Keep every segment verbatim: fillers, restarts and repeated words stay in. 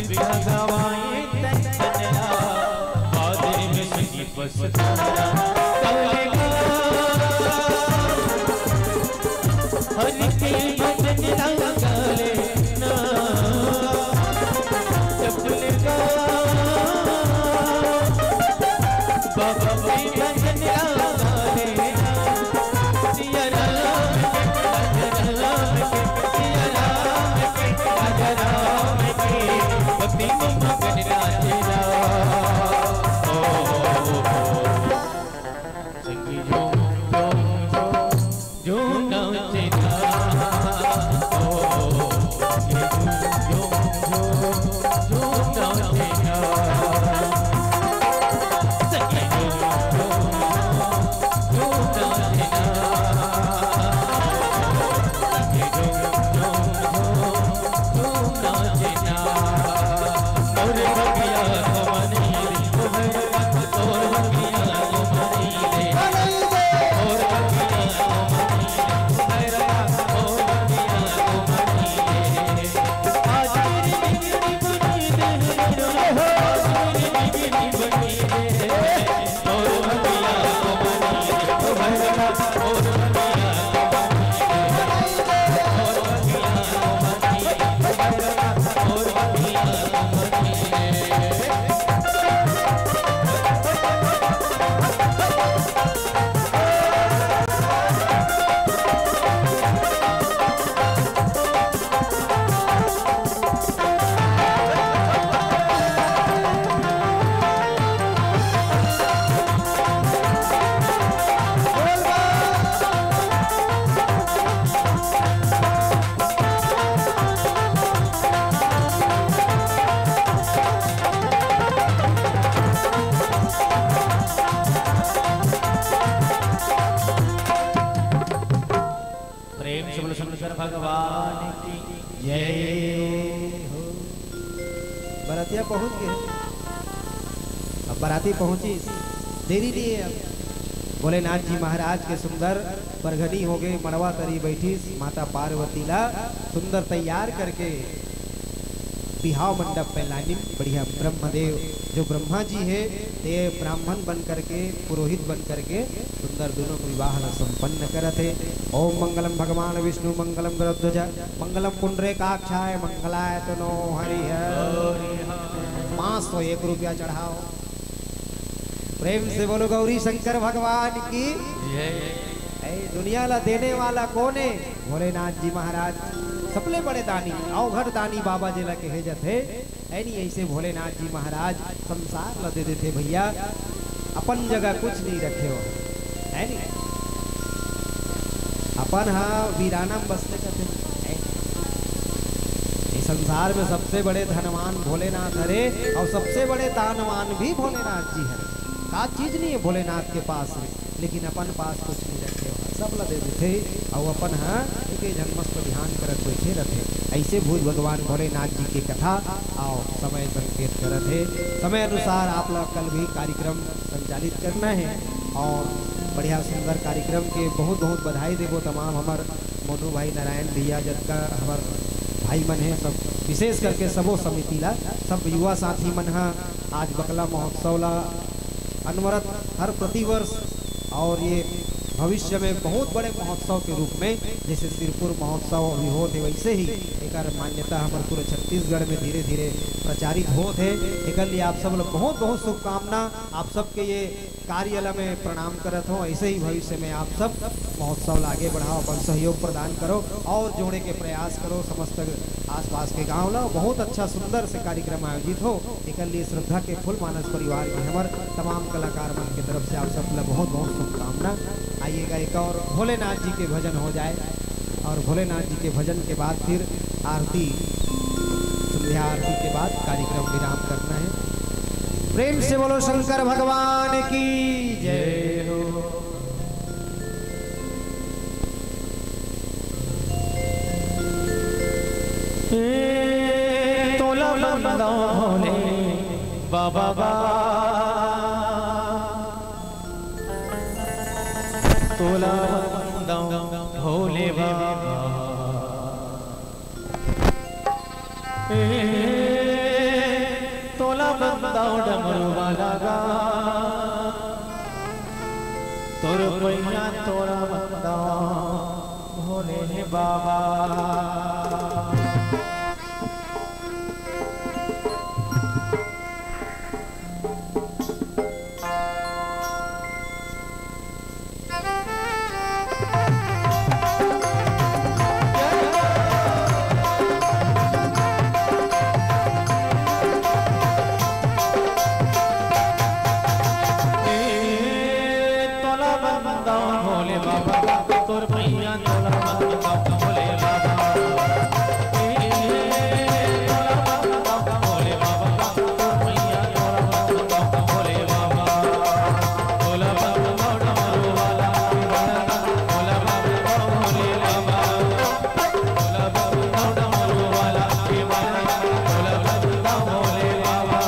बिहगवाए तन तन ला, बादे में सुनी पछताना। कब लेगा हरि के भजन ला गाले ना, जब लेगा बाबा के भजन ला गाले ना। सिया राम के, राजा राम के, सिया राम के, राजा राम के, भक्ति में मगन नाचे ला। ओ, ओ, ओ, ओ। संगी झूम, झूम, झूम, झूम नाचे ला। ओ, संगी झूम, झूम, झूम, झूम नाचे ला। संगी झूम, झूम, झूम, प्रेम से बोलो शंकर भगवान की जय हो। बरतिया पहुंच गए, अब बराती पहुंची, देरी नहीं है। अब भोलेनाथ जी महाराज के सुंदर परघनी हो गए, मड़वा तरी बैठी माता पार्वती ला सुंदर तैयार करके बिहाव मंडप पे लानिन। बढ़िया ब्रह्मदेव जो ब्रह्मा जी है, ते ब्राह्मण बन करके, पुरोहित बन करके सुंदर दोनों को विवाह ला संपन्न करत है। ओम मंगलम भगवान विष्णु मंगलम गरुध्वज मंगलम पुंडरीकाक्षाय मंगलाय तनो हरि है। पाँच सौ एक रुपया चढ़ाओ। प्रेम से बोलो गौरी शंकर भगवान की। ए, दुनिया ला देने वाला कौन है? भोलेनाथ जी महाराज सबले बड़े दानी, अवघट दानी बाबा जी ला कहे जाथे। है नहीं, ऐसे भोलेनाथ जी महाराज संसार ला दे देथे भैया, अपन जगह कुछ नहीं रखे हो, है नहीं? अपन हा वीराना में बसते करते हैं। ये संसार में सबसे बड़े धनवान भोलेनाथ हरे और सबसे बड़े दानवान भी भोलेनाथ जी हरे। का चीज नहीं है भोलेनाथ के पास में, लेकिन अपन पास कुछ नहीं रखे हो, सब ला दे देथे। और अपन हा एक झन मस्त ध्यान करत बैठे रहते। ऐसे भूत भगवान भोलेनाथ जी के कथा और समय संकेत करत है। समय अनुसार आप लोग कल भी कार्यक्रम संचालित करना है और बढ़िया सुंदर कार्यक्रम के बहुत बहुत बधाई देबो तमाम हमर मोनू भाई, नारायण भैया, जतका हमर भाई मन है सब, विशेष करके सबो समिति ला, सब युवा साथी मन हा आज बकला महोत्सव ला अनवरत हर प्रतिवर्ष और ये भविष्य में बहुत बड़े महोत्सव के रूप में जैसे सिरपुर महोत्सव अभी होत है, वैसे ही एकर मान्यता हमर पूरे छत्तीसगढ़ में धीरे धीरे प्रचारित होत है। एकर लिए आप सब लोग बहुत बहुत शुभकामना। आप सबके ये कार्य ला मैं प्रणाम करत हूँ। ऐसे ही भविष्य में आप सब महोत्सव ला आगे बढ़ाओ, अपन सहयोग प्रदान करो और जोड़े के प्रयास करो समस्त आसपास के गांव ला। बहुत अच्छा सुंदर से कार्यक्रम आयोजित हो, एकर लिए श्रद्धा के फुल मानस परिवार के हमर तमाम कलाकार मन के तरफ से आप सब ला बहुत बहुत शुभकामना। आइएगा, एक और भोलेनाथ जी के भजन हो जाए और भोलेनाथ जी के भजन के बाद फिर आरती, संध्या आरती के बाद कार्यक्रम विराम करना है। प्रेम से बोलो शंकर भगवान की जय हो। ए, तोला बंदा भोले बाबा बा, तोला बंदा भोले बाबा। ए, डमरू वाला गा, तोर पैया तोला बंदा भोले बाबा। ए, तोला बंदा भोले बाबा, तोर पैया तोला बंदा भोले बाबा। ए, तोला बंदा भोले बाबा, तोर पैया तोला बंदा भोले बाबा। तोला बंदा डमरू वाला, तोला बंदा भोले बाबा।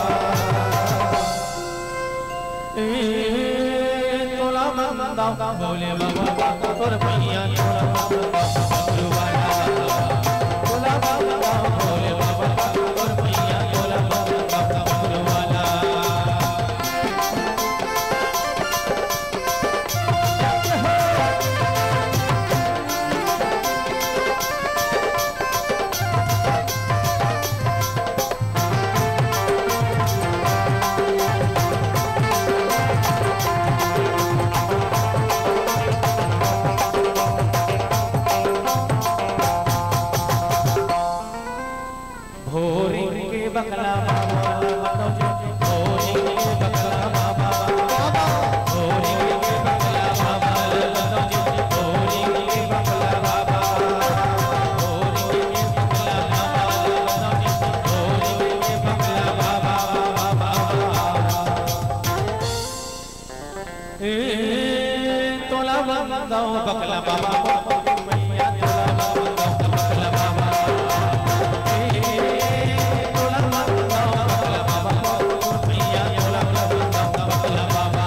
भोरी के बकला बाबा, भोरी के बकला बाबा, भोरी के बकला बाबा, भोरी के बकला बाबा, भोरी के बकला बाबा, भोरी के बकला बाबा। ए, तोला बंदा बकला बाबा, मैया तोला बंदा बकला बाबा। ए, तोला बंदा बकला बाबा, मैया तोला बंदा बकला बाबा।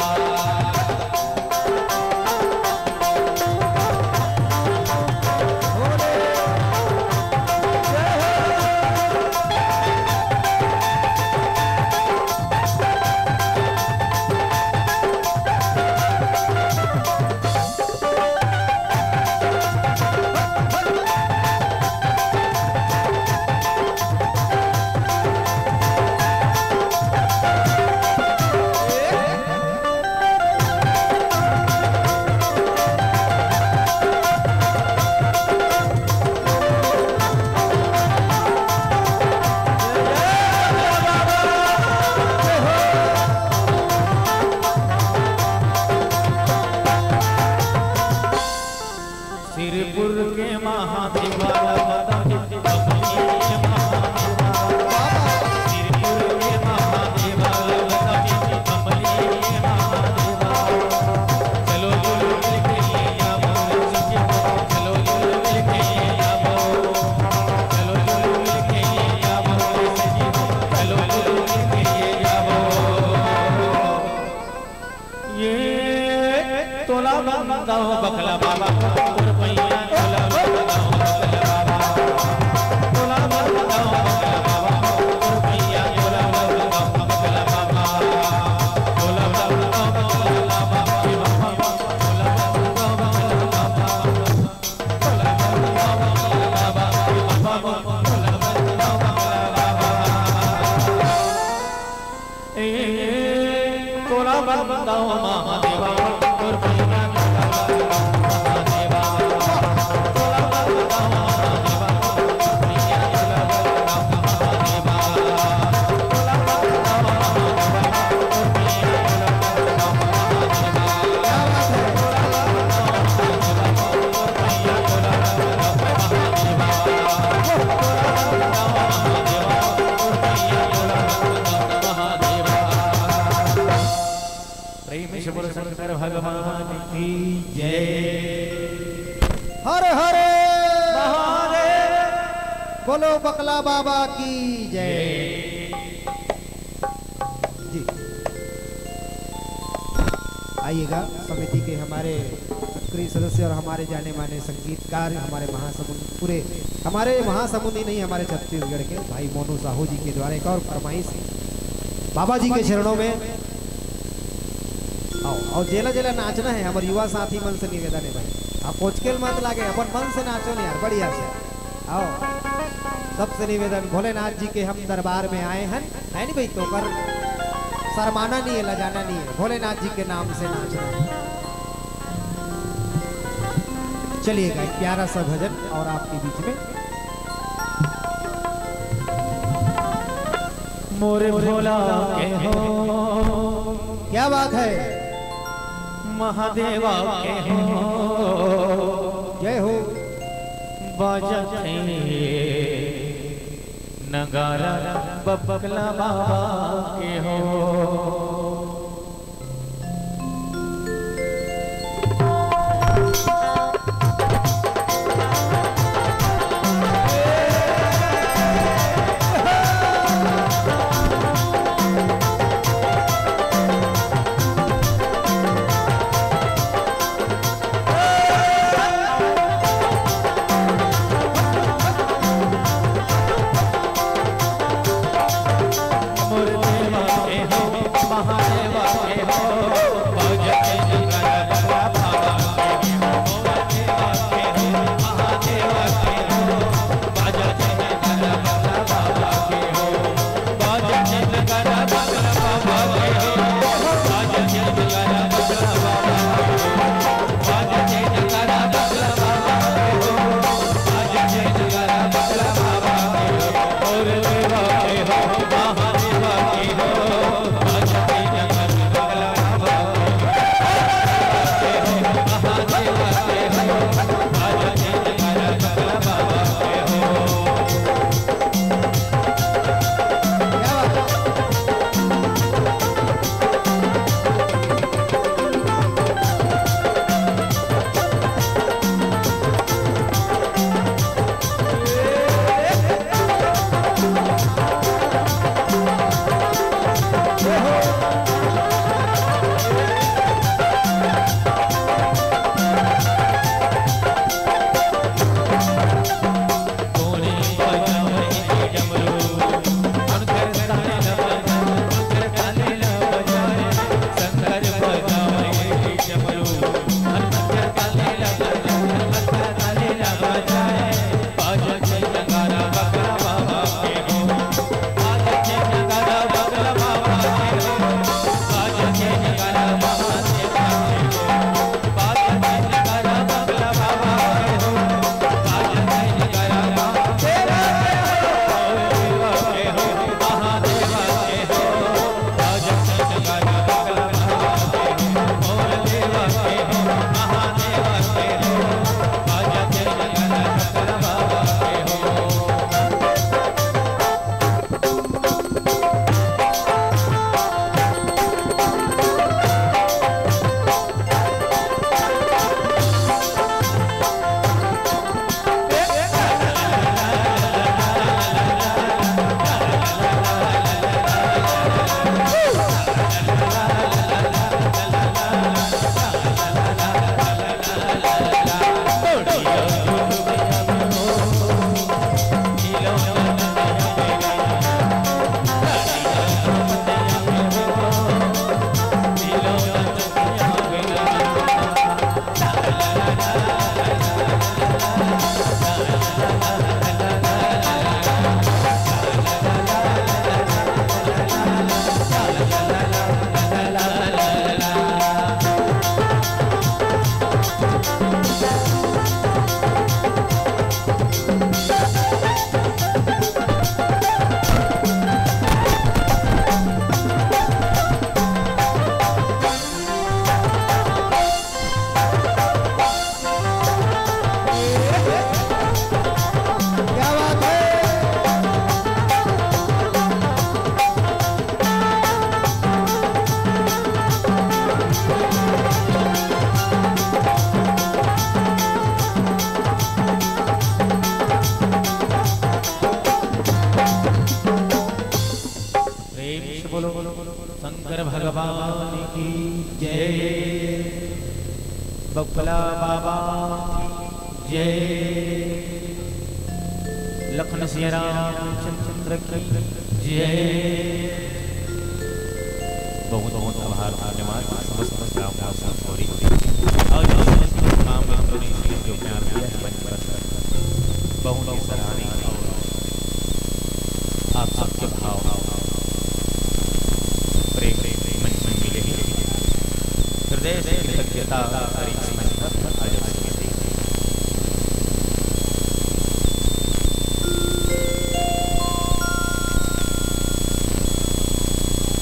सिरपुर के महादेवा, सिरपुर के महादेवा, चलो चलो मिलके ये जाबो, चलो चलो मिलके ये जाबो, चलो चलो मिलके ये जाबो, चलो चलो मिलके ये जाबो। ये तोला बंदा बकला बाबा, तोर पैया तोला बंदा बकला बाबा। तोला बंदा बकला बाबा, तोर पैया तोला बंदा बकला बाबा। तोला बंदा बकला बाबा, तोला बंदा बकला बाबा। ए, तोला बंदा महादेवा, तोर पैया तोला बंदा महादेवा। तोला बंदा महादेवा, तोर पैया तोला बंदा महादेवा। तोला बंदा महादेवा, तोर पैया तोला बंदा महादेवा। प्रेम से बोलो शंकर भगवान की जय। हर हर महादेव। बोलो बकला बाबा की जय। जी, आइएगा, समिति के हमारे सक्रिय सदस्य और हमारे जाने माने संगीतकार, हमारे महासमुंद, पूरे हमारे महासमुंद ही नहीं, हमारे छत्तीसगढ़ के भाई मोनू साहू जी के द्वारा एक और फरमाइश है। बाबा जी के चरणों में आओ, अउ जेला जेला नाचना हे, हमर युवा साथी मन से निवेदन हे भाई, आप कोचकेल मत लागे, अपन मन से नाचो न यार, बढ़िया से। आओ, सबसे निवेदन, भोलेनाथ जी के हम दरबार में आए हन, हे नी भाई, तो कर शर्माना नहीं है, लजाना नहीं है, भोलेनाथ जी के नाम से नाचना है। चलिएगा, एक प्यारा सा भजन और आपके बीच में। मोरे भोला के हो, क्या बात है? महादेवा के हो, जय हो। बाजत हे नगारा बबकला बाबा के हो। प्रेम से बोलो शंकर भगवान की जय, बकुला बाबा की जय, लखन सिया रामचंद्र की जय। समस्त ग्रामवासियों को और जो समस्त तमाम मित्रों ने इसे जो प्यार दिया है मंच पर, बहुत ही सराहनीय और आप सबके भाव प्रेम मंच में मिले हैं। हृदय से कृतज्ञता और इस मंच पर आयोजन की गई।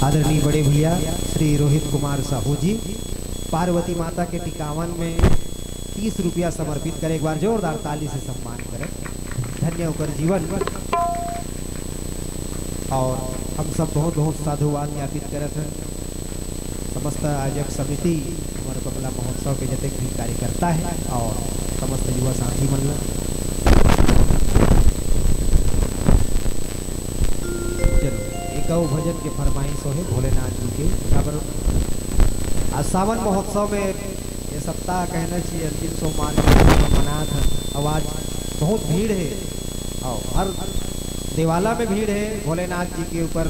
आदरणीय बड़े भैया श्री रोहित कुमार साहू जी पार्वती माता के टिकावन में तीस रुपया समर्पित करे। एक बार जोरदार ताली से सम्मान करें। धन्य ओकर जीवन। और हम सब बहुत बहुत साधुवाद ज्ञापित करत हैं समस्त आयोजक समिति, हमारे बंगला महोत्सव के जतेक भी कार्यकर्ता है और समस्त युवा साथी मन ला। चलो, एक अउ भजन के फरमाइश हे भोलेनाथ जी के। काबर आज सावन महोत्सव में ये सप्ताह कहना चाहिए, अंतिम सोमवार के मनात है। और आज बहुत भीड़ है और हर देवाला में भीड़ है। भोलेनाथ जी के ऊपर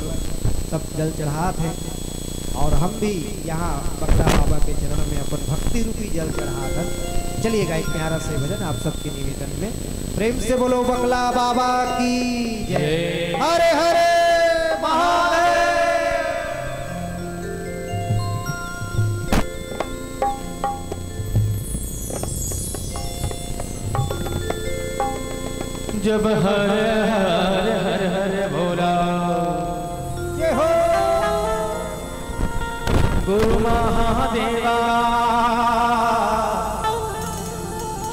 सब जल चढ़ात है और हम भी यहाँ बकला बाबा के चरण में अपन भक्ति रूपी जल चढ़ात है। चलिएगा, एक प्यारा से भजन आप सबके निवेदन में। प्रेम से बोलो बकला बाबा की जय। हरे हरे महादेव। जब हर हर हर हर बोला, जय हो गुरु महादेवा।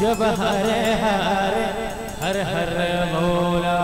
जब हर हर हर हर बोला।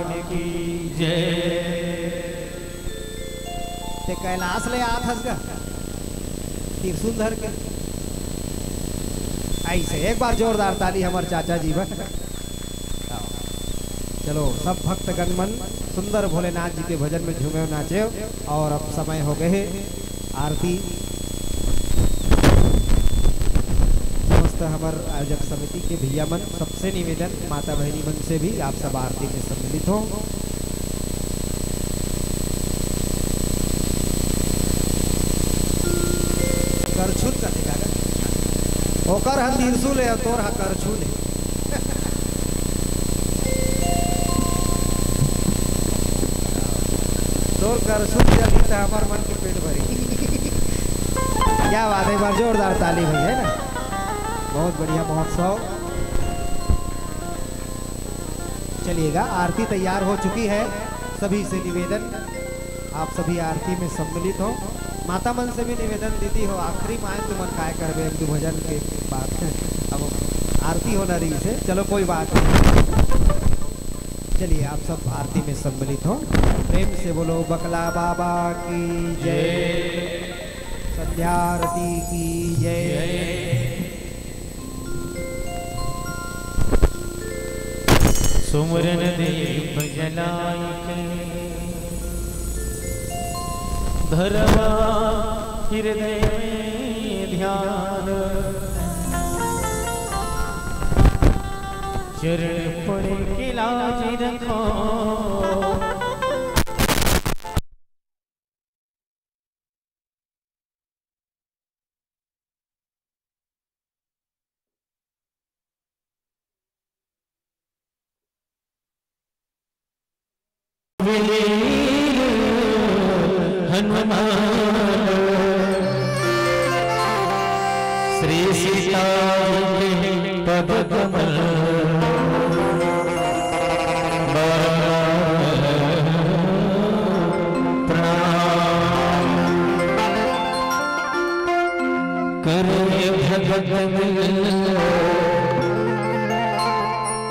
की जय। ते कैलाश ले आत हस गा, त्रिशूल धर के। ऐसे एक बार जोरदार ताली हमर चाचा जी बर। चलो, सब भक्तगण मन सुंदर भोलेनाथ जी के भजन में झूमे नाचे। और अब समय हो गए हे आरती। समस्त हमर आयोजक समिति के भैया मन, सबसे निवेदन, माता बहिनी मन से भी, आप सब आरती में सम्मिलित हो। करछुल का देखा कर। ओकर ह त्रिशूल हे, तोर ह करछुल हे। तोर करछुल चलही त हमर मन के पेट भरी। क्या बात है, एक बार जोरदार ताली भैया, है ना? बहुत बढ़िया महोत्सव। चलिएगा, आरती तैयार हो चुकी है। सभी से निवेदन, आप सभी आरती में सम्मिलित हो। माता मन से भी निवेदन, दीदी हो, आखिरी में आए तुमन काय करबे, एक दो भजन के बाद। अब आरती होना रही से, चलो कोई बात नहीं। चलिए, आप सब आरती में सम्मिलित हो। प्रेम से बोलो बकला बाबा की जय, संध्या आरती की जय। सुमरन दीप जलाय के, धरवा हृदय में ध्यान। चरण पड़ के लाज रखो। वीर हनुमान श्री सीता के पद कमल। प्रणाम। करे भगत मिल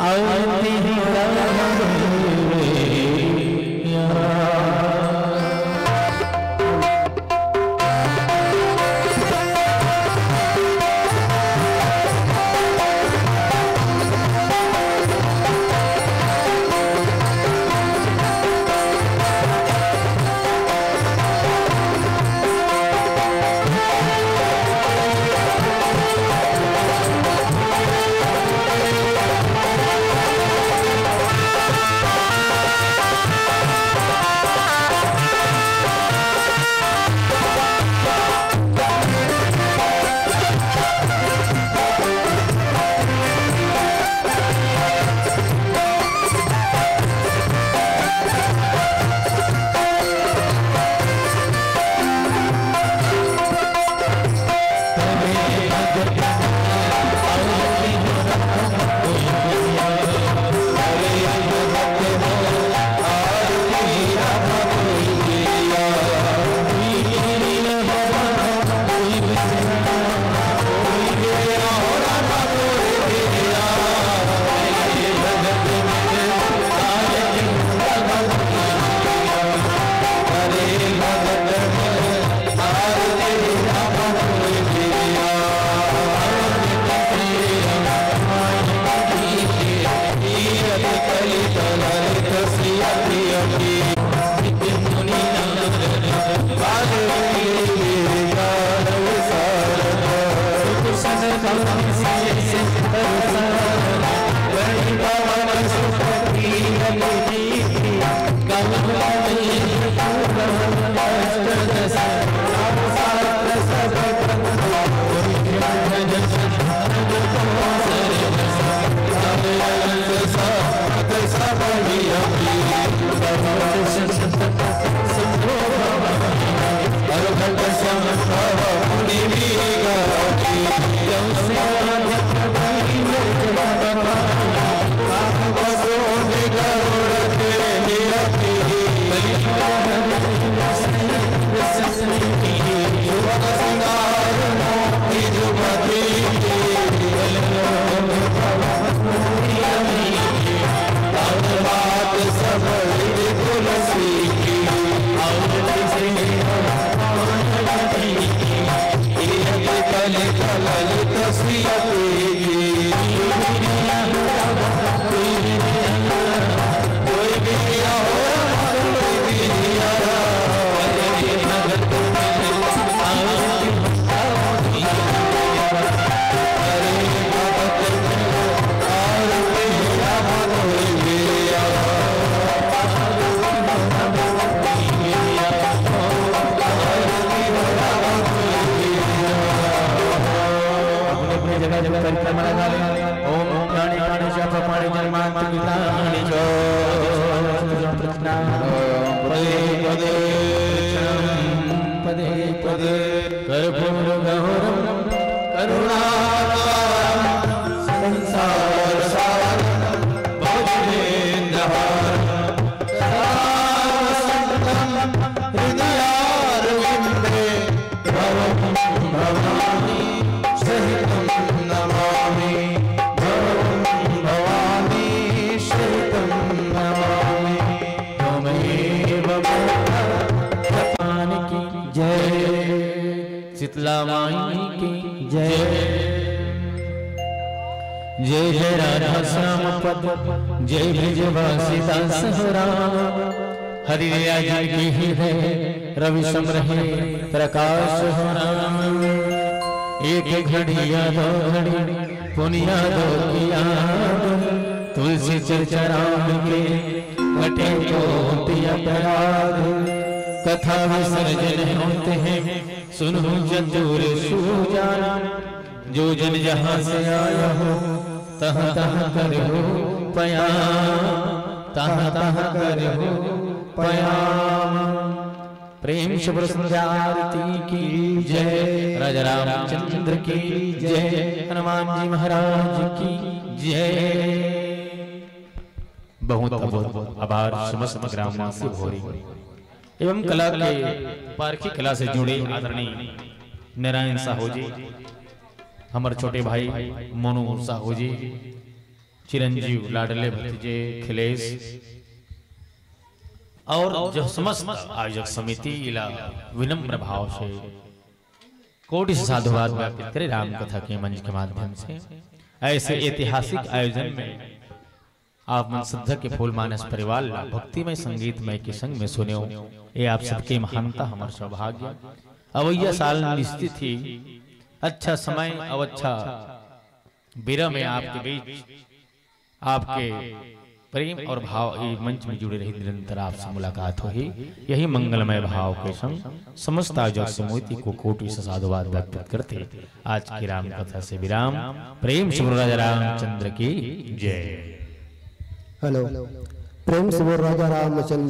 आरती हो राम। पदे पदे पदे पदे कर्पूर गौरम करुणाकारं संसार सारं भुजगेन्द्रहारं सदा वसन्तं हृदयारविन्दे भवं भवानी सहितं नमामि। भवं भवानी सहितं नमामि। त्वमेव भगवान की जय। शीतला माई की जय। जय जय राधा श्याम पद, जय ब्रजवासी दास हो राम। हरि लीला जिनकी ही है, रवि सम रहे प्रकाश हो राम। एक घड़ी या दो घड़ी पुनिया दो की याद, तुलसी चर्चा राम के कटे कोटि अपराध। कथा विसर्जन होते हैं, सुनो चतुर सुजान। जो जन जहाँ से आया हो, तह तह कर हो पयाम, तह तह कर हो पयाम। प्रेम से बोलो संध्या आरती की जय, राजा रामचंद्र की जय, हनुमान जी महाराज की जय। बहुत बहुत आभार समस्त ग्रामवासी भोरी एवं कला के पारखी कला से जुड़े आदरणीय नारायण साहू जी, हमर छोटे भाई मोनू साहू जी, चिरंजीव लाडले भतीजे खिलेश और जो समस्त आयोजक समिति इला विनम्र भाव से कोटि से साधुवाद ज्ञापित करे राम कथा के मंच के माध्यम से। ऐसे ऐतिहासिक आयोजन में आप मन श्रद्धा के फूल मानस परिवार ला भक्तिमय संगीतमय के संग में सुनेव, ये आप सबके महानता हमर सौभाग्य। अवैया साल निश्चित ही अच्छा समय और अच्छा बेरा में आपके बीच आपके प्रेम और भाव ये मंच में जुड़े रही, निरंतर आपसे मुलाकात होही। यही मंगलमय भाव के संग समस्त आयोजक समिति को कोटि से साधुवाद व्यक्त करते आज की राम कथा से विराम। प्रेम से बोलो राजा रामचंद्र की जय। हेलो, प्रेम से बोल राजा रामचंद्र